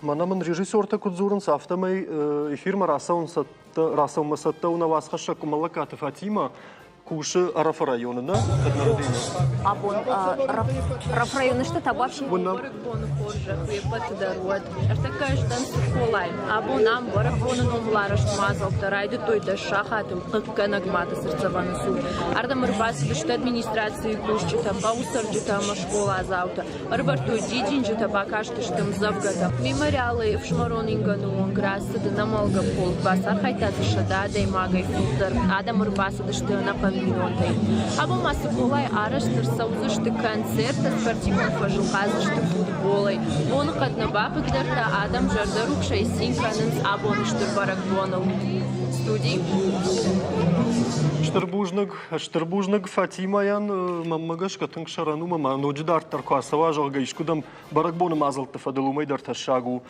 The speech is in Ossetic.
Мӕнӕ мын режиссертӕ куыд дзурынц, афтӕмӕй эфирмӕ рацӕуын цӕттӕ, рацӕуынмӕ цӕттӕ у нӕ уацхӕссӕг Къуымӕллӕгкаты Фатимӕ. Кусы Ӕрӕфы районы, нӕ? Кӕд нӕ рӕдийын? Абон Ӕрӕфы районы сты табуафси. Бӕрӕгбоны хорзӕх уе ппӕты дӕр уӕд. Ӕртӕккӕ стӕм Цыколайы. Абон ам бӕрӕгбоны номыл арӕзт мадзӕлттӕ райдыдтой 10 сахатыл хъыггӕнӕг мады цыртдзӕвӕны цур. Ардӕм ӕрбацыдысты администрацийы кусджытӕ, хъӕуы цӕрджытӕ ӕмӕ скъоладзаутӕ. Ӕрывӕрдтой дидинджытӕ, бакастысты ӕмдзӕвгӕтӕ. Мемориалы ӕфсымӕрон ингӕны онг рацыд ӕнӕмӕлгӕ полк, бацархайдта дзы 100 адӕймагӕй фылдӕр. Адӕм ӕрбацыдысты ӕнӕхъӕн бинонтӕй. Абон ма Цыколайы арӕзт ӕрцӕудзысты концерттӕ, спортивон фӕзыл хъаздзысты футболӕй. Боныхъӕд нӕ бахъыгдардта, адӕм зӕрдӕрухсӕй цин кӕнынц абоны стыр бӕрӕгбоныл. Студи. Стыр бузныг, стыр бузныг Фатимӕйӕн. Мӕнмӕ гӕсгӕ тынг сӕрӕн у ӕмӕ ноджы дарддӕр куы ацӕуа, зӕгъгӕ, искуыдӕм бӕрӕгбоны мадзӕлтты фӕдыл уымӕй дӕр тӕссаг у.